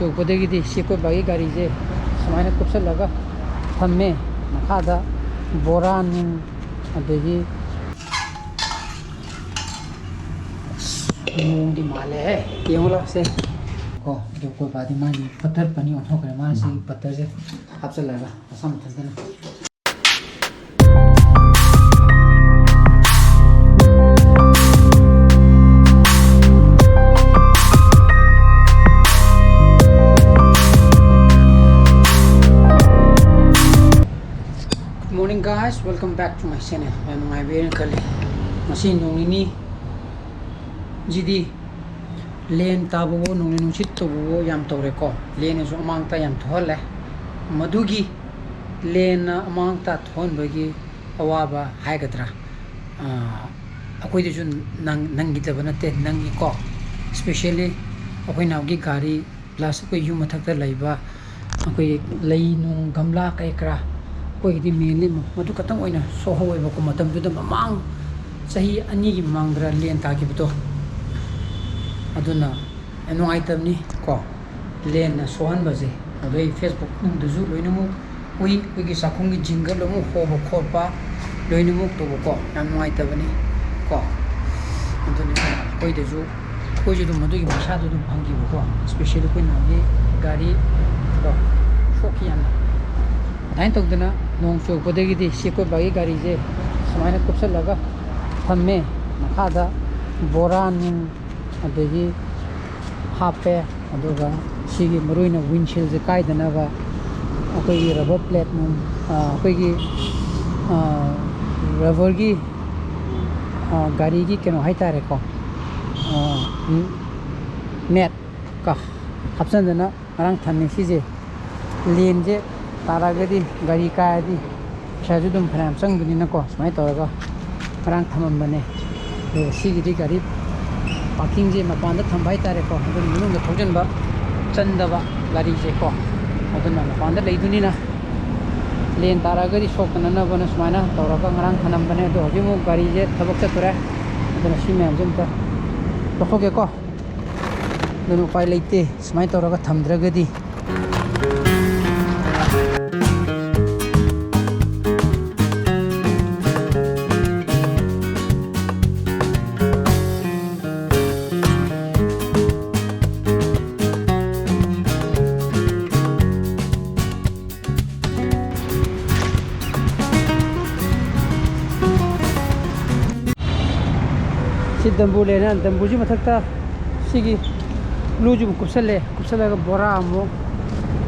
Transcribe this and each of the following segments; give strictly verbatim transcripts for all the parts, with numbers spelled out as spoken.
ꯌꯧꯔꯛꯄꯗꯒꯤꯗꯤ ꯁꯤ ꯑꯩꯈꯣꯏ ꯕꯥꯒꯤ ꯒꯥꯔꯤꯁꯦ ꯁꯨꯃꯥꯏꯅ ꯀꯨꯞꯁꯜꯂꯒ ꯊꯝꯃꯦ꯫ ꯃꯈꯥꯗ ꯕꯣꯔꯥ ꯅꯨꯡ, ꯑꯗꯒꯤ ꯅꯣꯡꯗꯤ ꯃꯥꯜꯂꯦꯍꯦ꯫ ꯌꯦꯡꯉꯨ ꯂꯥꯎꯁꯦ꯫ ꯀꯣ, ꯑꯗꯣ ꯑꯩꯈꯣꯏ ꯕꯥꯗꯤ ꯃꯥꯒꯤ ꯄꯇꯔ ꯄꯅꯤ ꯑꯣꯟꯊꯣꯛꯈ꯭ꯔꯦ꯫ ꯃꯥꯅ ꯁꯤ ꯄꯇꯔꯁꯦ ꯍꯥꯞꯆꯜꯂꯒ ꯃꯁꯥ ꯃꯊꯟꯇꯅ꯫ Good morning, guys, welcome back to my channel. ꯌꯥꯝ ꯅꯨꯡꯉꯥꯏꯕꯤꯔꯦꯅ ꯈꯜꯂꯤ꯫ ꯉꯁꯤ ꯅꯣꯡ ꯅꯤꯅꯤ ꯁꯤꯗꯤ ꯂꯦꯟ ꯇꯥꯕꯋꯣ, ꯅꯣꯡꯂꯩ ꯅꯨꯡꯁꯤꯠ ꯇꯧꯕꯋꯣ ꯌꯥꯝ ꯇꯧꯔꯦꯀꯣ꯫ ꯂꯦꯟꯅꯁꯨ ꯑꯃꯥꯡ ꯑꯇꯥ ꯌꯥꯝ ꯊꯣꯛꯍꯜꯂꯦ꯫ ꯃꯗꯨꯒꯤ ꯂꯦꯟꯅ ꯑꯃꯥꯡ ꯑꯇꯥ ꯊꯣꯛꯍꯟꯕꯒꯤ ꯑꯋꯥꯕ ꯍꯥꯏꯒꯗ꯭ꯔꯥ, ꯑꯥ, ꯑꯩꯈꯣꯏꯗꯁꯨ ꯅꯪ-, ꯅꯪꯈꯤꯗꯕ ꯅꯠꯇꯦ, ꯅꯪꯉꯤꯀꯣ꯫ Especially ꯑꯩꯈꯣꯏꯅ ꯍꯧꯖꯤꯛ ꯒꯥꯔꯤ plus ꯑꯩꯈꯣꯏ ꯌꯨꯝ ꯃꯊꯛꯇ ꯂꯩꯕ ꯑꯩꯈꯣꯏꯒꯤ ꯂꯩ ꯅꯨꯡ ꯒꯝꯂꯥ ꯀꯩ ꯀꯔꯥ, ꯑꯩꯈꯣꯏꯒꯤꯗꯤ mainly ꯃꯗꯨ ꯈꯛꯇꯪ ꯑꯣꯏꯅ ꯁꯣꯛꯍꯧꯋꯦꯕꯀꯣ꯫ ꯃꯇꯝꯗꯨꯗ ꯃꯃꯥꯡ ꯆꯍꯤ ꯑꯅꯤꯒꯤ ꯃꯃꯥꯡꯗꯔ ꯂꯦꯟ ꯇꯥꯈꯤꯕꯗꯣ, ꯑꯗꯨꯅ ꯌꯥꯝ ꯅꯨꯡꯉꯥꯏꯇꯕꯅꯤ ꯀꯣ, ꯂꯦꯟꯅ ꯁꯣꯛꯍꯟꯕꯁꯦ꯫ ꯑꯗꯨ ꯑꯩ Facebook ꯅꯨꯡꯗꯁꯨ ꯂꯣꯏꯅꯃꯛ ꯎꯏ, ꯑꯩꯈꯣꯏꯒꯤ ꯆꯥꯛꯈꯨꯝꯒꯤ ꯖꯤꯡꯒ ꯂꯣꯏꯅꯃꯛ ꯍꯣꯕ ꯈꯣꯠꯄ ꯂꯣꯏꯅꯃꯛ ꯇꯧꯕꯀꯣ, ꯌꯥꯝ ꯅꯨꯡꯉꯥꯏꯇꯕꯅꯤ ꯀꯣ꯫ ꯑꯗꯨꯅꯤ ꯑꯩꯈꯣꯏꯗꯁꯨ, ꯑꯩꯈꯣꯏꯁꯨ ꯑꯗꯨꯝ ꯑꯗꯨꯒꯤ ꯃꯁꯥꯗꯣ ꯑꯗꯨꯝ ꯐꯪꯈꯤꯕꯀꯣ, especially ꯑꯩꯈꯣꯏ ꯅꯍꯥꯟꯒꯤ ꯒꯥꯔꯤ ꯀꯣ, ꯁꯣꯛꯈꯤ ꯌꯥꯝꯅ꯫ ꯑꯗꯨꯃꯥꯏꯅ ꯇꯧꯗꯅ ꯅꯣꯡ ꯆꯨꯔꯛꯄꯗꯒꯤꯗꯤ ꯁꯤ ꯑꯩꯈꯣꯏ ꯕꯥꯒꯤ ꯒꯥꯔꯤꯁꯦ ꯁꯨꯃꯥꯏꯅ ꯀꯨꯞꯁꯜꯂꯒ ꯊꯝꯃꯦ꯫ ꯃꯈꯥꯗ ꯕꯣꯔꯥ ꯅꯨꯡ ꯑꯗꯒꯤ ꯍꯥꯞꯄꯦ꯫ ꯑꯗꯨꯒ ꯁꯤꯒꯤ ꯃꯔꯨ ꯑꯣꯏꯅ windshield ꯁꯦ ꯀꯥꯏꯗꯅꯕ ꯑꯩꯈꯣꯏꯒꯤ rubber plate ꯅꯨꯡ, ꯑ, ꯑꯩꯈꯣꯏꯒꯤ, ꯑ, rubber ꯒꯤ, ꯑ, ꯒꯥꯔꯤꯒꯤ ꯀꯩꯅꯣ ꯍꯥꯏꯇꯥꯔꯦꯀꯣ, ꯑ, net ꯀ ꯍꯥꯞꯆꯟꯗꯅ ꯉꯔꯥꯡ ꯊꯝꯃꯦ꯫ ꯁꯤꯁꯦ ꯂꯦꯟꯁꯦ ꯇꯥꯔꯛꯑꯒꯗꯤ, ꯒꯥꯔꯤ ꯀꯥꯏꯔꯗꯤ ꯄꯩꯁꯥꯁꯨ ꯑꯗꯨꯝ ꯐꯅꯌꯥꯝ ꯆꯪꯗꯣꯏꯅꯤꯅꯀꯣ, ꯁꯨꯃꯥꯏꯅ ꯇꯧꯔꯒ ꯉꯔꯥꯡ ꯊꯝꯃꯝꯕꯅꯦ꯫ ꯑꯗꯨꯒ ꯁꯤꯒꯤꯗꯤ ꯒꯥꯔꯤ parking ꯁꯦ ꯃꯄꯥꯟꯗ ꯊꯝꯕ ꯍꯥꯏꯇꯥꯔꯦꯀꯣ, ꯑꯗꯨꯅ ꯃꯅꯨꯡꯗ ꯊꯧꯖꯤꯟꯕ ꯆꯟꯗꯕ ꯒꯥꯔꯤꯁꯦꯀꯣ, ꯑꯗꯨꯅ ꯃꯄꯥꯟꯗ ꯂꯩꯗꯣꯏꯅꯤꯅ ꯂꯦꯟ ꯇꯥꯔꯛꯑꯒꯗꯤ ꯁꯣꯛꯇꯅꯅꯕꯅ ꯁꯨꯃꯥꯏꯅ ꯇꯧꯔꯒ ꯉꯔꯥꯡ ꯊꯝꯂꯝꯕꯅꯦ꯫ ꯑꯗꯣ ꯍꯧꯖꯤꯛ ꯑꯃꯨꯛ ꯒꯥꯔꯤꯁꯦ ꯊꯕꯛ ꯆꯠꯇꯣꯔꯦ꯫ ꯑꯗꯨꯅ ꯁꯤ ꯃꯌꯥꯝꯁꯦ ꯑꯝꯇ ꯂꯧꯊꯣꯛꯀꯦꯀꯣ꯫ ꯑꯗꯨꯅ ꯎꯄꯥꯏ ꯂꯩꯇꯦ, ꯁꯨꯃꯥꯏꯅ ꯇꯧꯔꯒ ꯊꯝꯗ꯭ꯔꯒꯗꯤ꯫ ꯁꯤ ꯗꯝꯕꯨ ꯂꯩꯔꯦ꯫ ꯗꯝꯕꯨꯁꯤ ꯃꯊꯛꯇ ꯁꯤꯒꯤ ꯕ꯭ꯂꯨꯁꯤ ꯑꯃꯨꯛ ꯀꯨꯞꯁꯜꯂꯦ꯫ ꯀꯨꯞꯁꯜꯂꯒ ꯕꯣꯔꯥ ꯑꯃꯨꯛ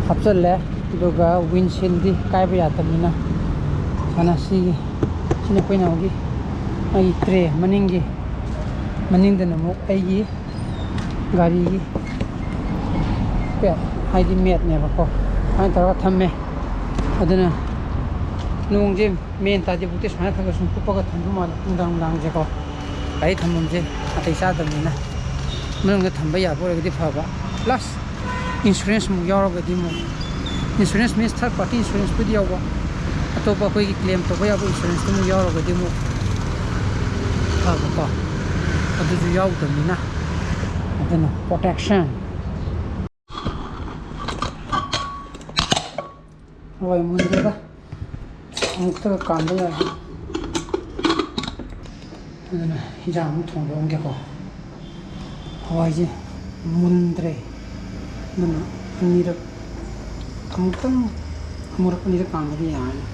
ꯍꯥꯞꯆꯜꯂꯦ꯫ ꯑꯗꯨꯒ ꯋꯤꯟꯁꯤꯜꯗꯤ ꯀꯥꯏꯕ ꯌꯥꯗꯕꯅꯤꯅ ꯁꯨꯃꯥꯏꯅ ꯁꯤꯒꯤ, ꯁꯤꯅ ꯑꯩꯈꯣꯏꯅ ꯍꯧꯖꯤꯛ ꯑꯩꯒꯤ ꯇ꯭ꯔꯦ ꯃꯅꯤꯡꯒꯤ, ꯃꯅꯤꯡꯗꯅ ꯑꯃꯨꯛ ꯑꯩꯒꯤ ꯒꯥꯔꯤꯒꯤ ꯄꯦꯠ, ꯍꯥꯏꯗꯤ ꯃꯦꯠꯅꯦꯕꯀꯣ꯫ ꯁꯨꯃꯥꯏꯅ ꯇꯧꯔꯒ ꯊꯝꯃꯦ꯫ ꯑꯗꯨꯅ ꯅꯣꯡꯁꯦ ꯃꯦꯟ ꯇꯥꯗ꯭ꯔꯤꯐꯥꯎꯗꯤ ꯁꯨꯃꯥꯏꯅ ꯈꯔ ꯈꯔ ꯁꯨꯝ ꯀꯨꯞꯄꯒ ꯊꯝꯕ ꯃꯥꯜꯂꯦ꯫ ꯅꯨꯡꯗꯥꯡ ꯅꯨꯡꯗꯥꯡꯁꯦꯀꯣ, ꯒꯥꯔꯤ ꯊꯝꯐꯝꯁꯦ ꯅꯥꯇꯩ ꯆꯥꯗꯕꯅꯤꯅ꯫ ꯃꯅꯨꯡꯗ ꯊꯝꯕ ꯌꯥꯕ ꯑꯣꯏꯔꯒꯗꯤ ꯐꯕ, ꯄ꯭ꯂꯁ ꯏꯟꯁꯨꯔꯦꯟꯁꯃꯨꯛ ꯌꯥꯎꯔꯒꯗꯤ ꯑꯃꯨꯛ, ꯏꯟꯁꯨꯔꯦꯟꯁ ꯃꯤꯟꯁ ꯊꯥꯔꯠ ꯄꯥꯔꯇꯤ ꯏꯟꯁꯨꯔꯦꯟꯁꯄꯨꯗꯤ ꯌꯥꯎꯕ, ꯑꯇꯣꯞꯄ ꯑꯩꯈꯣꯏꯒꯤ ꯀ꯭ꯂꯦꯝ ꯇꯧꯕ ꯌꯥꯕ ꯏꯟꯁꯨꯔꯦꯟꯁꯇꯨꯃꯨꯛ ꯌꯥꯎꯔꯒꯗꯤ ꯑꯃꯨꯛ ꯐꯕꯀꯣ꯫ ꯑꯗꯨꯁꯨ ꯌꯥꯎꯗꯕꯅꯤꯅ, ꯑꯗꯨꯅ ꯄ꯭ꯔꯣꯇꯦꯛꯁꯟ꯫ ꯍꯋꯥꯏ ꯃꯨꯟꯗꯦꯗ, ꯑꯃꯨꯛꯇꯒ ꯀꯥꯝꯕ ꯌꯥꯏ꯫ ꯑꯗꯨꯅ ꯍꯤꯟꯖꯥꯡ ꯑꯃꯨꯛ ꯊꯣꯡꯗꯣꯛꯑꯝꯒꯦꯀꯣ꯫ ꯍꯋꯥꯏꯁꯦ ꯃꯨꯟꯗ꯭ꯔꯦ, ꯑꯗꯨꯅ ꯑꯅꯤꯔꯛ, ꯑꯃꯨꯛꯇꯪ, ꯑꯃꯨꯔꯛ ꯑꯅꯤꯔꯛ ꯀꯥꯝꯕꯗꯤ ꯌꯥꯔꯅꯤ꯫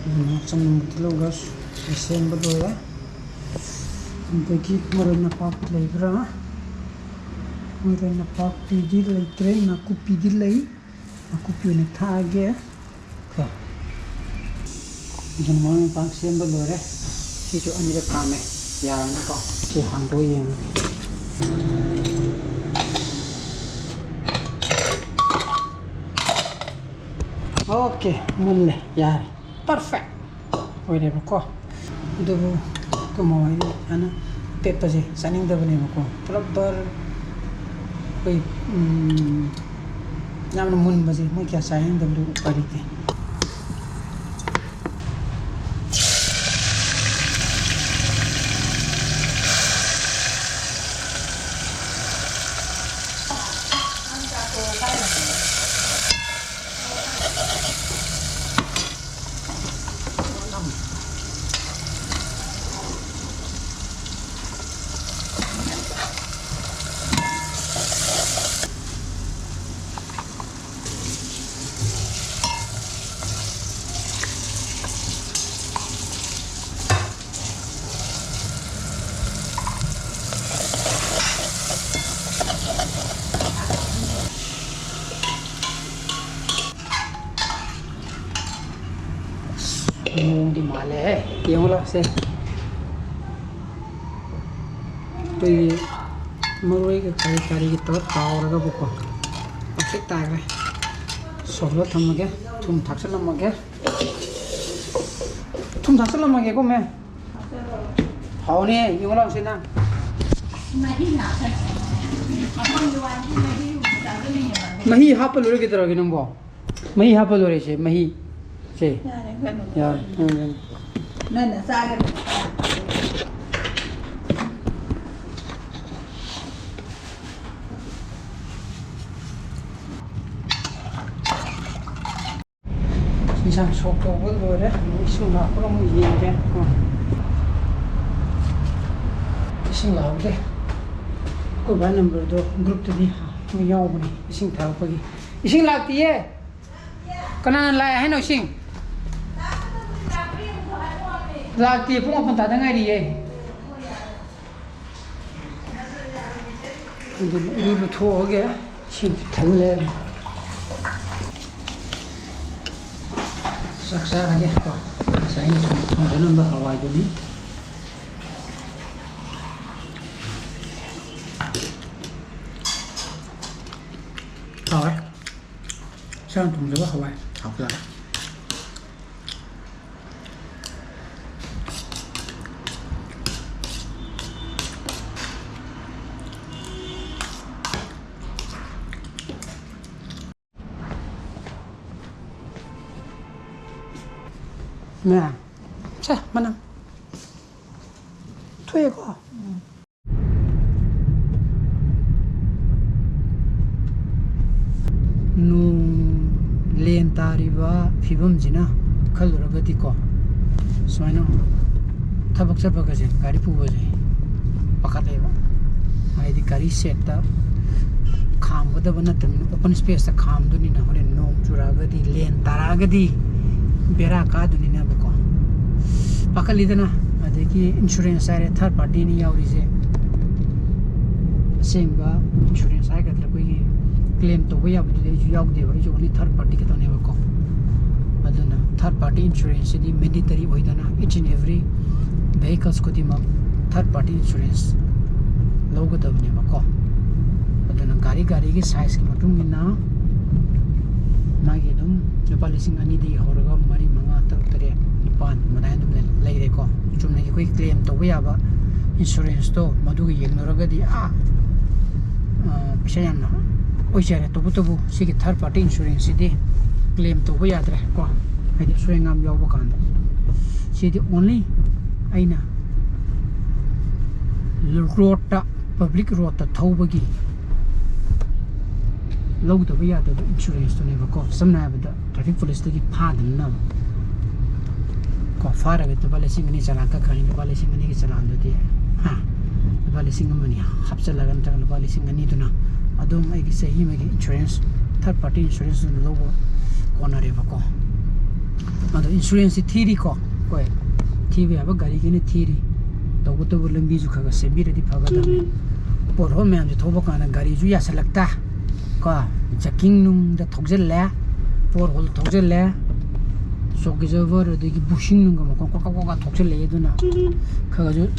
ꯑꯗꯨꯅ ꯆꯅꯝ, ꯇꯤꯜꯍꯧ, ꯒꯁ ꯁꯦꯝꯕ ꯂꯣꯏꯔꯦ꯫ ꯑꯗꯒꯤ ꯃꯔꯣꯏ ꯅꯄꯥꯛꯄꯤ ꯂꯩꯕ꯭ꯔꯥ? ꯃꯔꯣꯏ ꯅꯄꯥꯛꯄꯤꯗꯤ ꯂꯩꯇ꯭ꯔꯦ, ꯅꯥꯀꯨꯞꯄꯤꯗꯤ ꯂꯩ꯫ ꯅꯥꯀꯨꯞꯄꯤ ꯑꯣꯏꯅ ꯊꯥꯛꯑꯒꯦ꯫ ꯀꯣ꯫ ꯑꯗꯨꯅ ꯃꯔꯣꯏ ꯃꯄꯥꯡ ꯁꯦꯝꯕ ꯂꯣꯏꯔꯦ꯫ ꯁꯤꯁꯨ ꯑꯅꯤꯔꯛ ꯀꯥꯝꯃꯦ꯫ ꯌꯥꯔꯅꯤꯀꯣ꯫ ꯁꯤ ꯍꯥꯡꯗꯣꯛꯑ ꯌꯦꯡꯉꯒꯦ꯫ ꯑꯣꯀꯦ, ꯃꯨꯜꯂꯦ꯫ ꯌꯥꯔꯦ꯫ ꯄꯔꯐꯦꯛ ꯑꯣꯏꯔꯦꯕꯀꯣ꯫ ꯑꯗꯨꯕꯨ ꯀꯃꯥꯏꯅ ꯍꯥꯏꯅ ꯑꯄꯦꯠꯄꯁꯦ ꯆꯥꯅꯤꯡꯗꯕꯅꯦꯕꯀꯣ꯫ ꯄꯨꯂꯞ ꯕꯔ ꯑꯩꯈꯣꯏ, ꯎꯝ, ꯌꯥꯝꯅ ꯃꯨꯟꯕꯁꯦ ꯃꯣꯏ ꯀꯌꯥ ꯆꯥꯅꯤꯡꯗꯕꯗꯨ ꯎꯄꯥꯏ ꯂꯩꯇꯦ꯫ ꯃꯑꯣꯡꯗꯤ ꯃꯥꯜꯂꯦꯍꯦ꯫ ꯌꯦꯡꯉꯨ ꯂꯥꯎꯁꯦ꯫ ꯑꯩꯈꯣꯏꯒꯤ ꯃꯔꯣꯏꯒ ꯀꯔꯤ ꯀꯔꯤꯒ ꯇꯧꯔ ꯇꯥꯎꯔꯒꯕꯀꯣ, perfect ꯇꯥꯈ꯭ꯔꯦ꯫ ꯁꯣꯝꯗ ꯊꯝꯃꯒꯦ, ꯊꯨꯝ ꯊꯥꯛꯆꯜꯂꯝꯃꯒꯦ꯫ ꯊꯨꯝ ꯊꯥꯛꯆꯜꯂꯝꯃꯒꯦꯀꯣ, ꯃꯦꯝ꯫ ꯍꯥꯎꯅꯦ, ꯌꯦꯡꯉꯨ ꯂꯥꯎꯁꯦ ꯅꯪ꯫ ꯃꯍꯤ ꯍꯥꯞꯄ ꯂꯣꯏꯔꯦ ꯀꯩꯗꯧꯔꯒꯦ ꯅꯪꯕꯣ? ꯃꯍꯤ ꯍꯥꯞꯄ ꯂꯣꯏꯔꯦ ꯁꯦ, ꯃꯍꯤ ꯁꯦ꯫ ꯌꯥꯔꯦ, ꯀꯩꯅꯣ꯫ ꯌꯥꯔꯦ, ꯎꯝ, ꯎꯝ꯫ ꯅꯪꯅ ꯆꯥꯒꯗꯕ꯫ ꯏꯟꯁꯥꯡ ꯁꯣꯛ ꯇꯧꯕ ꯂꯣꯏꯔꯦ꯫ ꯑꯃꯨꯛ ꯏꯁꯤꯡ ꯂꯥꯛꯄ꯭ꯔꯥ ꯑꯃꯨꯛ ꯌꯦꯡꯒꯦ꯫ ꯎꯝ꯫ ꯏꯁꯤꯡ ꯂꯥꯛꯍꯧꯗꯦ꯫ ꯑꯩꯈꯣꯏ ꯕꯥ ꯅꯝꯕꯔꯗꯣ groupꯇꯗꯤ ꯃꯣꯏ ꯌꯥꯎꯕꯅꯤ, ꯏꯁꯤꯡ ꯊꯥꯔꯛꯄꯒꯤ꯫ ꯏꯁꯤꯡ ꯂꯥꯛꯇꯤꯌꯦ꯫ ꯀꯅꯥꯅ ꯂꯥꯛꯑꯦ ꯍꯥꯏꯅꯣ ꯏꯁꯤꯡ? ꯂꯥꯛꯇꯦ, ꯄꯨꯡ ꯃꯥꯄꯟ ꯇꯥꯗ ꯉꯥꯏꯔꯤꯌꯦ꯫ ꯑꯗꯨꯅ ꯏꯔꯨ ꯂꯨꯊꯣꯛꯑꯒꯦ, ꯏꯁꯤꯡꯁꯨ ꯊꯜꯂꯦ꯫ ꯆꯥꯛ ꯆꯥꯔꯒꯦ ꯀꯣ꯫ ꯉꯁꯥꯏ ꯑꯩꯅ ꯊꯣꯡ-, ꯊꯣꯡꯖꯜꯂꯝꯕ ꯍꯋꯥꯏꯗꯨꯅꯤ꯫ ꯍꯥꯎꯔꯦ꯫ ꯏꯁꯥꯅ ꯊꯣꯡꯖꯕ ꯍꯋꯥꯏ ꯍꯥꯎꯖꯔꯦ꯫ ꯃꯌꯥꯝ, ꯁꯦ, ꯃꯅꯝ ꯊꯣꯛꯑꯦꯀꯣ? ꯅꯣꯡ ꯂꯦꯟ ꯇꯥꯔꯤꯕ ꯐꯤꯕꯝꯁꯤꯅ ꯈꯜꯂꯨꯔꯒꯗꯤꯀꯣ, ꯁꯨꯃꯥꯏꯅ ꯊꯕꯛ ꯆꯠꯄꯒꯁꯦ ꯒꯥꯔꯤ ꯄꯨꯕꯁꯦ ꯄꯥꯈꯠꯂꯦꯕ꯫ ꯍꯥꯏꯗꯤ ꯒꯥꯔꯤ ꯁꯦꯠꯇ ꯈꯥꯝꯒꯗꯕ ꯅꯠꯇꯕꯅꯤꯅ, open spaceꯇ ꯈꯥꯝꯗꯣꯏꯅꯤꯅ, ꯍꯣꯔꯦꯟ ꯅꯣꯡ ꯆꯨꯔꯛꯑꯒꯗꯤ, ꯂꯦꯟ ꯇꯥꯔꯛꯑꯒꯗꯤ ꯕꯦꯔꯥ ꯀꯥꯗꯣꯏꯅꯤꯅꯕꯀꯣ꯫ ꯄꯥꯈꯠꯂꯤꯗꯅ꯫ ꯑꯗꯒꯤ insurance ꯍꯥꯏꯔꯦ, third partyꯅꯤ ꯌꯥꯎꯔꯤꯁꯦ꯫ ꯑꯁꯦꯡꯕ insurance ꯍꯥꯏꯒꯗ꯭ꯔꯥ, ꯑꯩꯈꯣꯏꯒꯤ claim ꯇꯧꯕ ꯌꯥꯕꯗꯨꯗꯤ ꯑꯩꯁꯨ ꯌꯥꯎꯗꯦꯕ, ꯑꯩꯁꯨ only third party ꯈꯛꯇꯅꯦꯕꯀꯣ꯫ ꯑꯗꯨꯅ third party insurance ꯁꯤꯗꯤ mandatory ꯑꯣꯏꯗꯅ each and every vehicles ꯈꯨꯗꯤꯡꯃꯛ third party insurance ꯂꯧꯒꯗꯕꯅꯦꯕꯀꯣ꯫ ꯑꯗꯨꯅ ꯒꯥꯔꯤ ꯒꯥꯔꯤꯒꯤ size ꯀꯤ ꯃꯇꯨꯡ ꯏꯟꯅ ꯃꯥꯒꯤ ꯑꯗꯨꯝ ꯂꯨꯄꯥ ꯂꯤꯁꯤꯡ ꯑꯅꯤꯗꯒꯤ ꯍꯧꯔꯒ ꯃꯔꯤ, ꯃꯉꯥ, ꯇꯔꯨꯛ, ꯇꯔꯦꯠ, ꯅꯤꯄꯥꯟ ꯑꯗꯨꯃꯥꯏꯅ ꯑꯗꯨꯝ ꯂꯩ-, ꯂꯩꯔꯦꯀꯣ꯫ ꯆꯨꯝꯅꯒꯤ ꯑꯩꯈꯣꯏ claim ꯇꯧꯕ ꯌꯥꯕ insurance ꯇꯣ ꯃꯗꯨꯒ ꯌꯦꯡꯅꯔꯒꯗꯤ ꯑꯥ, ꯑꯥ, ꯄꯩꯁꯥ ꯌꯥꯝꯅ ꯑꯣꯏꯖꯔꯦ꯫ ꯇꯧꯕꯇꯕꯨ ꯁꯤꯒꯤ third party insurance ꯁꯤꯗꯤ claim ꯇꯧꯕ ꯌꯥꯗ꯭ꯔꯦ ꯀꯣ, ꯍꯥꯏꯗꯤ ꯑꯁꯣꯏ ꯑꯉꯥꯝ ꯌꯥꯎꯕ ꯀꯥꯟꯗ꯫ ꯁꯤꯗꯤ only ꯑꯩꯅ road ꯇ, public road ꯇ ꯊꯧꯕꯒꯤ ꯂꯧꯗꯕ ꯌꯥꯗꯕ insurance ꯇꯨꯅꯦꯕꯀꯣ꯫ ꯁꯝꯅ ꯍꯥꯏꯔꯕꯗ traffic police ꯇꯒꯤ ꯐꯥꯗꯅꯅꯕ ꯀꯣ, ꯐꯥꯔꯒ ꯂꯨꯄꯥ ꯂꯤꯁꯤꯡ ꯑꯅꯤ ꯆꯂꯥꯟ ꯀꯛꯈ꯭ꯔꯅꯤ꯫ ꯂꯨꯄꯥ ꯂꯤꯁꯤꯡ ꯑꯅꯤꯒꯤ ꯆꯂꯥꯟꯗꯨꯗꯤ, ꯍꯥ, ꯂꯨꯄꯥ ꯂꯤꯁꯤꯡ ꯑꯃ ꯑꯅꯤ ꯍꯥꯞꯆꯤꯜꯂꯒ ꯅꯠꯇ꯭ꯔꯒ ꯂꯨꯄꯥ ꯂꯤꯁꯤꯡ ꯑꯅꯤꯗꯨꯅ ꯑꯗꯨꯝ ꯑꯩꯒꯤ ꯆꯍꯤ ꯑꯃꯒꯤ insurance, third party insurance ꯑꯗꯨꯝ ꯂꯧꯕ ꯀꯣꯟꯅꯔꯦꯕꯀꯣ꯫ ꯑꯗꯣ insurance ꯁꯤ ꯊꯤꯔꯤꯀꯣ ꯑꯩꯈꯣꯏ, ꯊꯤꯕ ꯌꯥꯕ ꯒꯥꯔꯤꯒꯤꯅ ꯊꯤꯔꯤ꯫ ꯇꯧꯕꯇꯕꯨ ꯂꯝꯕꯤꯁꯨ ꯈꯔ ꯈꯔ ꯁꯦꯝꯕꯤꯔꯗꯤ ꯐꯒꯗꯕꯅꯤ꯫ Pothole ꯃꯌꯥꯝꯁꯦ ꯊꯧꯕ ꯀꯥꯟꯗ ꯒꯥꯔꯤꯁꯨ ꯌꯥꯁꯜꯂꯛꯇ ꯀꯣ, ꯖꯀꯤꯡ ꯅꯨꯡꯗ ꯊꯧꯖꯤꯜꯂꯦ, pothole ꯊꯧꯖꯤꯜꯂꯦ, ꯆꯣꯛꯀꯤ ꯖꯕꯔ ꯑꯗꯒꯤ ꯕꯨꯁꯤꯡ ꯅꯨꯡꯒ ꯃꯈꯣꯟ ꯀꯣꯀꯥ ꯀꯣꯀꯥ ꯊꯣꯛꯆꯤꯜꯂꯛꯑꯦ꯫ ꯑꯗꯨꯅ ꯈꯔ ꯈꯔꯁꯨ,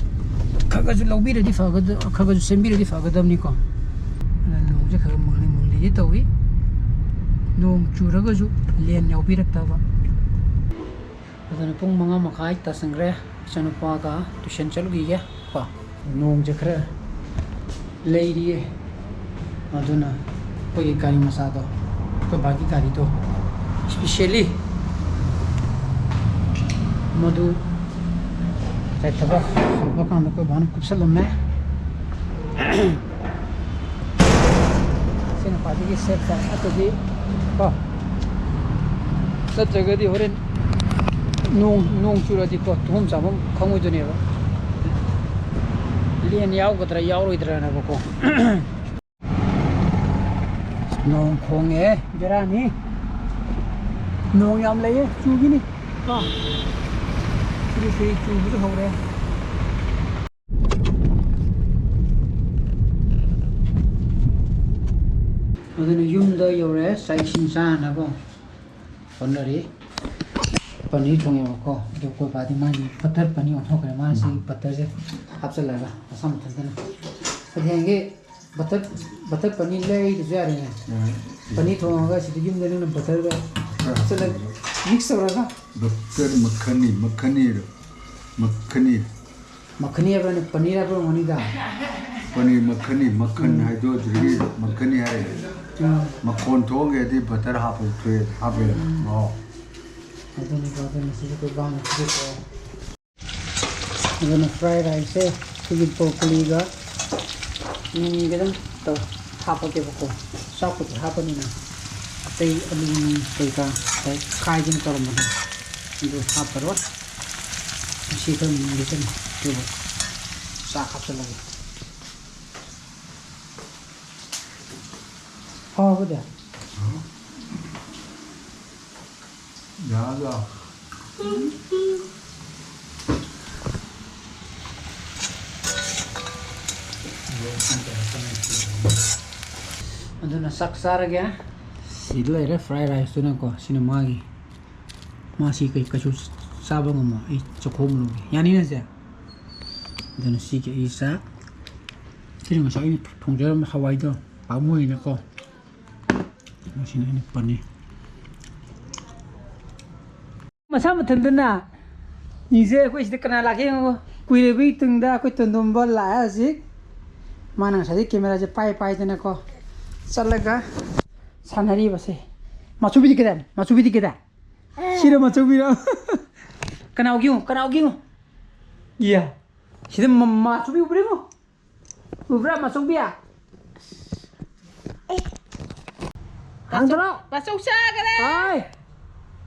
ꯈꯔ ꯈꯔꯁꯨ ꯂꯧꯕꯤꯔꯗꯤ ꯐꯒꯗ-, ꯈꯔ ꯈꯔꯁꯨ ꯁꯦꯝꯕꯤꯔꯗꯤ ꯐꯒꯗꯕꯅꯤꯀꯣ꯫ ꯑꯗ ꯅꯣꯡꯁꯦ ꯈꯔ ꯈꯔ ꯃꯪꯂꯤ ꯃꯪꯂꯤꯗꯤ ꯇꯧꯏ꯫ ꯅꯣꯡ ꯆꯨꯔꯒꯁꯨ ꯂꯦꯟ ꯌꯥꯎꯕꯤꯔꯛꯇꯕ꯫ ꯑꯗꯨꯅ ꯄꯨꯡ ꯃꯉꯥ ꯃꯈꯥꯏ ꯇꯥꯁꯟꯈ꯭ꯔꯦ꯫ ꯏꯆꯥꯅꯨꯄꯥꯒ tuition ꯆꯠꯂꯨꯈꯤꯒꯦ ꯀꯣ꯫ ꯅꯣꯡꯁꯦ ꯈꯔ ꯂꯩꯔꯤꯌꯦ꯫ ꯑꯗꯨꯅ ꯑꯩꯈꯣꯏꯒꯤ ꯒꯥꯔꯤ ꯃꯆꯥꯗꯣ, ꯑꯩꯈꯣꯏ ꯕꯥꯒꯤ ꯒꯥꯔꯤꯗꯣ, specially ꯃꯗꯨ ꯉꯁꯥꯏ ꯊꯕꯛ ꯍꯧꯕ ꯀꯥꯟꯗ ꯑꯩꯈꯣꯏ ꯕꯥꯅ ꯀꯨꯞꯁꯜꯂꯝꯃꯦ꯫ ꯁꯤꯅ ꯈ꯭ꯋꯥꯏꯗꯒꯤ safe side꯫ ꯅꯠꯇ꯭ꯔꯗꯤ ꯀꯣ, ꯅꯠꯇ꯭ꯔꯒꯗꯤ ꯍꯣꯔꯦꯟ ꯅꯣꯡ, ꯅꯣꯡ ꯆꯨꯔꯗꯤꯀꯣ, ꯇꯨꯝꯐꯝ ꯆꯥꯐꯝ ꯈꯪꯉꯣꯏꯗꯣꯏꯅꯦꯕ꯫ ꯂꯦꯟ ꯌꯥꯎꯒꯗ꯭ꯔꯥ ꯌꯥꯎꯔꯣꯏꯗ꯭ꯔꯥꯅꯕꯀꯣ꯫ ꯅꯣꯡ ꯈꯣꯡꯉꯦ, ꯕꯦꯔꯥꯅꯤ꯫ ꯅꯣꯡ ꯌꯥꯝ ꯂꯩꯌꯦ, ꯆꯨꯈꯤꯅꯤ꯫ ꯀꯣ, ꯐꯨꯔꯤ ꯐꯨꯔꯤ ꯆꯨꯕꯁꯨ ꯍꯧꯔꯦ꯫ ꯑꯗꯨꯅ ꯌꯨꯝꯗ ꯌꯧꯔꯦ, ꯆꯥꯛ ꯏꯁꯤꯡ ꯆꯥꯅꯕ꯫ ꯍꯣꯠꯅꯔꯤ꯫ ꯄꯅꯤꯔ ꯊꯣꯡꯉꯦꯕꯀꯣ, ꯑꯗꯣ ꯑꯩꯈꯣꯏ ꯕꯥꯗꯤ ꯃꯥꯒꯤ ꯕꯇꯔ ꯄꯅꯤꯔ ꯑꯣꯟꯊꯣꯛꯈ꯭ꯔꯦ꯫ ꯃꯥꯅ ꯁꯤ ꯕꯇꯔꯁꯦ ꯍꯥꯞꯆꯜꯂꯒ ꯃꯁꯥ ꯃꯊꯟꯇꯅ꯫ ꯑꯗꯨ ꯍꯌꯦꯡꯒꯤ ꯕꯇꯔ, ꯕꯇꯔ ꯄꯅꯤꯔ ꯂꯩꯗ꯭ꯔꯁꯨ ꯌꯥꯔꯦꯅꯦ꯫ ꯎꯝ꯫ ꯄꯅꯤꯔ ꯊꯣꯡꯉꯒ ꯁꯤꯗ ꯌꯨꯝꯗ ꯅꯪꯅ ꯕꯇꯔꯒ ꯍꯥꯞꯆꯜꯂꯒ ꯃꯤꯛꯁ ꯇꯧꯔꯒ꯫ ꯕꯇꯔ ꯃꯈꯅꯤ, ꯃꯈꯅꯤ, ꯃꯈꯅꯤ꯫ ꯃꯈꯅꯤ ꯍꯥꯏꯕ꯭ꯔꯥꯅꯦ? ꯄꯅꯤꯔ ꯍꯥꯏꯕ꯭ꯔꯥ ꯑꯣꯏꯔꯝꯒꯅꯤꯗ꯫ ꯄꯅꯤꯔ ꯃꯈꯅꯤ, ꯃꯈꯟ ꯎꯝ꯫ ꯍꯥꯏꯗꯣꯛꯇ꯭ꯔꯤꯉꯩ ꯃꯈꯅꯤ ꯍꯥꯏꯔꯦ꯫ ꯎꯝ꯫ ꯃꯈꯣꯟ ꯊꯣꯛꯑꯒꯗꯤ ꯕꯇꯔ ꯍꯥꯞꯄ ꯊꯣꯛꯑꯦ, ꯍꯥꯞꯄꯦ꯫ ꯎꯝ꯫ ꯑꯣ꯫ ꯑꯗꯨꯅꯤꯀꯣ, ꯑꯗꯨꯅꯤ ꯁꯤꯁꯨ ꯑꯩꯈꯣꯏ ꯕꯥꯅ ꯄꯤꯔꯛꯄ꯫ ꯑꯗꯨꯅ ꯐ꯭ꯔꯥꯏ ꯔꯥꯏꯁꯁꯦ ꯑꯩꯈꯣꯏꯒꯤ ꯕ꯭ꯔꯣꯀꯣꯂꯤꯒ ꯃꯤꯃꯤꯒꯗꯪ ꯇꯧ ꯍꯥꯞꯄꯒꯦꯕꯀꯣ꯫ ꯆꯥꯛꯄꯨꯗꯤ ꯍꯥꯞꯄꯅꯤꯅ ꯑꯇꯩ ꯑꯂꯨ ꯅꯨꯡ ꯀꯩꯀꯥ ꯉꯁꯥꯏ ꯀꯥꯏꯗꯅ ꯇꯧꯔꯝꯕꯗꯣ ꯑꯗꯨ ꯍꯥꯞꯄꯔꯣꯏ꯫ ꯃꯁꯤ ꯈꯔ ꯃꯨꯟꯒꯦ ꯇꯧꯅꯤ꯫ ꯑꯗꯨꯒ ꯆꯥꯛ ꯍꯥꯞꯆꯜꯂꯒꯦ꯫ ꯍꯥꯎꯕꯗꯤ? ꯌꯥꯗ꯭ꯔꯣ? ꯑꯗꯨꯅ ꯆꯥꯛ ꯆꯥꯔꯒꯦ꯫ ꯁꯤꯗ ꯂꯩꯔꯦ ꯐ꯭ꯔꯥꯏ ꯔꯥꯏꯁꯇꯨꯅꯀꯣ꯫ ꯁꯤꯅ ꯃꯥꯒꯤ꯫ ꯃꯥꯁꯤ ꯀꯩ-, ꯀꯩꯁꯨ ꯆꯥꯕ ꯉꯝꯃꯣꯏ꯫ ꯑꯩ ꯆꯥꯛꯈꯣꯝ ꯂꯧꯒꯦ꯫ ꯌꯥꯅꯤꯅ ꯆꯦ? ꯑꯗꯨꯅ ꯁꯤꯒꯤ ꯑꯩ ꯆꯥꯛ꯫ ꯁꯤꯅ ꯉꯁꯥꯏ ꯑꯩꯅ ꯊꯣꯡꯖꯔꯝꯕ ꯍꯋꯥꯏꯗꯣ ꯄꯥꯝꯃꯨꯏꯅꯀꯣ꯫ ꯃꯁꯤꯅ ꯑꯩꯅ ꯄꯅꯤꯔ꯫ ꯃꯁꯥ ꯃꯊꯟꯇꯅ ꯅꯤꯡꯖꯩ꯫ ꯑꯩꯈꯣꯏ ꯁꯤꯗ ꯀꯅꯥ ꯂꯥꯛꯀꯦ ꯌꯦꯡꯉꯣ꯫ ꯀꯨꯏꯔꯕꯒꯤ ꯇꯨꯡꯗ ꯑꯩꯈꯣꯏ ꯇꯣꯟꯗꯣꯝꯕ ꯂꯥꯛꯑꯦ ꯍꯧꯖꯤꯛ꯫ ꯃꯥꯅ ꯉꯁꯥꯏꯗꯩ ꯀꯦꯃꯦꯔꯥꯁꯦ ꯄꯥꯏ ꯄꯥꯏꯗꯅꯀꯣ ꯆꯠꯂꯒ ꯁꯥꯟꯅꯔꯤꯕꯁꯦ꯫ ꯃꯆꯨꯕꯤꯗꯤ ꯀꯗꯥꯏ? ꯃꯆꯨꯕꯤꯗꯤ ꯀꯗꯥꯏ? ꯁꯤꯔꯣ ꯃꯆꯧꯕꯤꯔꯣ? ꯀꯅꯥ ꯎꯒꯦ ꯌꯦꯡꯉꯨ, ꯀꯅꯥ ꯎꯒꯦ ꯌꯦꯡꯉꯨ꯫ ꯏꯌꯥ, ꯁꯤꯗ ꯃ-, ꯃꯆꯧꯕꯤ ꯎꯕ꯭ꯔꯥ ꯌꯦꯡꯉꯨ? ꯎꯕ꯭ꯔꯥ ꯃꯆꯧꯕꯤ? ꯍꯥꯡꯗꯣꯔꯛꯑꯣ꯫ ꯃꯆꯧ ꯆꯥꯈꯔꯦ꯫ ꯍꯥꯏ꯫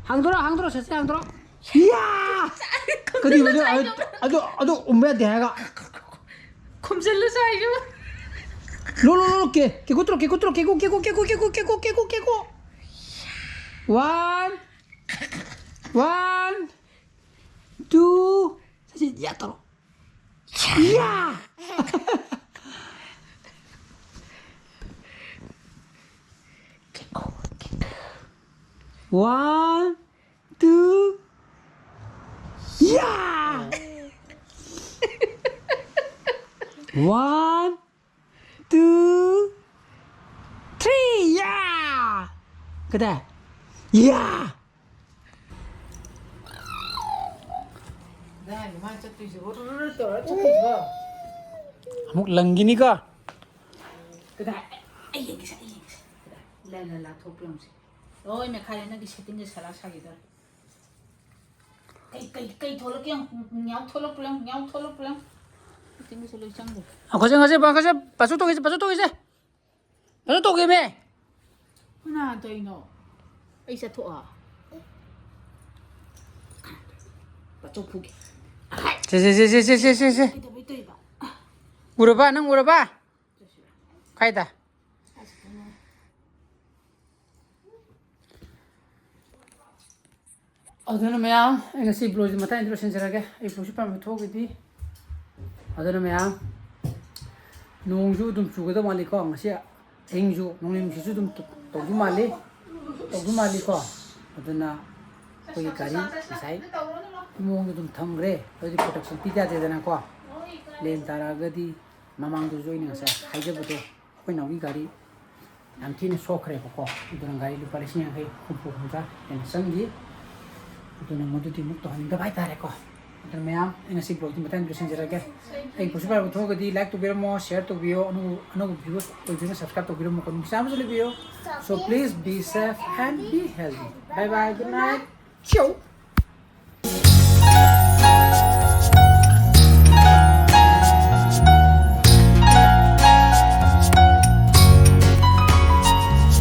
ꯍꯥꯡꯗꯣꯔꯛꯑꯣ, ꯍꯥꯡꯗꯣꯔꯛꯑꯣ, ꯁꯦ, ꯁꯦ, ꯍꯥꯡꯗꯣꯔꯛꯑꯣ꯫ ꯏꯌꯥ! ꯈꯨꯝꯖꯤꯜꯂꯨ ꯀꯔꯤꯕ ꯑꯗꯨ? ꯆꯥꯏꯗꯣ꯫ ꯑꯗꯨ, ꯑꯗꯨ ꯎꯝꯕ ꯌꯥꯗꯦ ꯍꯥꯏꯔꯒ꯫ ꯈꯨꯝꯖꯤꯜꯂꯨ ꯆꯥꯏꯗꯣ꯫ ꯂꯣ, ꯂꯣ, ꯂꯣ, ꯀꯦ-, ꯀꯦꯀꯨ ꯇꯧꯔꯣ, ꯀꯦꯀꯨ ꯇꯧꯔꯣ, ꯀꯦꯀꯨ, ꯀꯦꯀꯨ꯫ One, one, two, ꯁꯠ ꯁꯠ ꯌꯥ ꯇꯧꯔꯣ꯫ ꯌꯥ! One, two, yeah! One, two, three, yeah! ꯀꯗꯥꯏ? Yeah! ꯀꯗꯥꯏꯅꯣ ꯃꯥ ꯆꯠꯇꯣꯏꯁꯤꯕꯣ? ꯇꯧꯔ ꯆꯠꯇꯣꯏꯁꯤꯕꯣ? ꯑꯃꯨꯛ ꯂꯪꯈꯤꯅꯤꯀꯣ꯫ ꯀꯗꯥꯏ? ꯑꯩ ꯌꯦꯡꯒꯦꯁꯦ, ꯑꯩ ꯌꯦꯡꯒꯦꯁꯦ꯫ ꯀꯗꯥꯏ? ꯂꯥ, ꯂꯥ, ꯂꯥ, ꯊꯣꯛꯄ꯭ꯔ ꯌꯦꯡꯉꯨꯁꯦ꯫ ꯂꯣꯏ ꯃꯦꯠꯈꯥꯏꯔꯦ, ꯅꯪꯒꯤ ꯁꯦꯠꯇꯤꯡꯁꯦ ꯁꯂꯥꯛ ꯁꯥꯈꯤꯗꯣꯔꯦ꯫ ꯀꯩ, ꯀꯩ, ꯀꯩ ꯊꯣꯛꯂꯛꯀꯦ ꯌꯦꯡꯉꯨ, ꯉꯥꯎ ꯊꯣꯛꯂꯛꯄ꯭ꯔ ꯌꯦꯡꯉꯨ, ꯉꯥꯎ ꯊꯣꯛꯂꯛꯄ꯭ꯔ ꯌꯦꯡꯉꯨ꯫ ꯁꯦꯠꯇꯤꯡꯒꯁꯦ ꯂꯣꯏ ꯆꯪꯈ꯭ꯔꯦ꯫ ꯑꯩꯈꯣꯏꯁꯦ ꯉꯁꯤ ꯄꯥꯡꯈꯠꯁꯦ, ꯄꯥꯁꯨ ꯇꯧꯈꯤꯁꯦ, ꯄꯥꯁꯨ ꯇꯧꯈꯤꯁꯦ꯫ ꯄꯥꯁꯨ ꯇꯧꯈꯤꯃꯦ꯫ ꯀꯅꯥ ꯇꯧꯔꯤꯅꯣ? ꯑꯩ ꯆꯠꯊꯣꯛꯑꯣ꯫ ꯄꯥꯁꯨ ꯐꯨꯒꯦ꯫ ꯁꯦ, ꯁꯦ, ꯁꯦ꯫ ꯀꯩꯗꯧꯕꯩ ꯇꯧꯔꯤꯕ? ꯎꯔꯕ? ꯅꯪ ꯎꯔꯕ? ꯀꯥꯏꯗ? ꯑꯗꯨꯅ ꯃꯌꯥꯝ, ꯑꯩ ꯉꯁꯤ vlogꯁꯦ ꯃꯇꯥꯡꯗ ꯂꯣꯏꯁꯤꯟꯖꯔꯒꯦ꯫ ꯑꯩ vlogꯁꯨ ꯄꯥꯝꯕ ꯊꯣꯛꯑꯒꯗꯤ꯫ ꯑꯗꯨꯅ ꯃꯌꯥꯝ, ꯅꯣꯡꯁꯨ ꯑꯗꯨꯝ ꯆꯨꯒꯗꯧ ꯃꯥꯜꯂꯤꯀꯣ꯫ ꯉꯁꯤ ꯑꯍꯤꯡꯁꯨ ꯅꯣꯡꯂꯩ ꯅꯨꯡꯁꯤꯠꯁꯨ ꯑꯗꯨꯝ ꯇꯧꯗꯧ ꯃꯥꯜꯂꯤ, ꯇꯧꯗꯧ ꯃꯥꯜꯂꯤꯀꯣ꯫ ꯑꯗꯨꯅ ꯑꯩꯈꯣꯏꯒꯤ ꯒꯥꯔꯤ ꯉꯁꯥꯏ ꯃꯑꯣꯡꯗ ꯑꯗꯨꯝ ꯊꯝꯈ꯭ꯔꯦ꯫ ꯑꯗꯨꯗꯤ protection ꯄꯤꯗ ꯌꯥꯗꯦꯗꯅꯀꯣ꯫ ꯂꯦꯟ ꯇꯥꯔꯛꯑꯒꯗꯤ, ꯃꯃꯥꯡꯗꯁꯨ ꯑꯩꯅ ꯉꯁꯥꯏ ꯍꯥꯏꯖꯕꯗꯣ, ꯑꯩꯈꯣꯏ ꯅꯥꯎꯒꯤ ꯒꯥꯔꯤ ꯌꯥꯝ ꯊꯤꯅ ꯁꯣꯛꯈ꯭ꯔꯦꯕꯀꯣ꯫ ꯑꯗꯨꯅ ꯒꯥꯔꯤ ꯂꯨꯄꯥ ꯂꯤꯁꯤꯡ ꯌꯥꯡꯈꯩ, ꯍꯨꯝꯐꯨ, ꯍꯨꯝꯗ꯭ꯔꯥ ꯍꯦꯟꯅ ꯆꯪꯈꯤ꯫ ꯑꯗꯨꯅ ꯃꯗꯨꯗꯤ ꯑꯃꯨꯛ ꯇꯧꯍꯟꯅꯤꯡꯗꯕ ꯍꯥꯏꯇꯥꯔꯦꯀꯣ꯫ ꯑꯗꯨꯅ ꯃꯌꯥꯝ, ꯑꯩ ꯉꯁꯤ vlogꯇꯤ ꯃꯇꯥꯡꯗ ꯂꯣꯏꯁꯤꯟꯖꯔꯒꯦ꯫ ꯑꯩ vlogꯁꯤ ꯄꯥꯝꯕ ꯊꯣꯛꯑꯒꯗꯤ like ꯇꯧꯕꯤꯔꯝꯃꯣ, share ꯇꯧꯕꯤꯌꯣ, ꯑꯅꯧꯕ, ꯑꯅꯧꯕ viewer ꯑꯣꯏꯕꯤꯅ subscribe ꯇꯧꯕꯤꯔꯝꯃꯣ, ꯅꯨꯡꯁꯤ ꯆꯥꯝꯃꯁꯨ ꯂꯩꯕꯤꯌꯣ꯫ So please be safe and be healthy. Bye bye, good night. Ciao.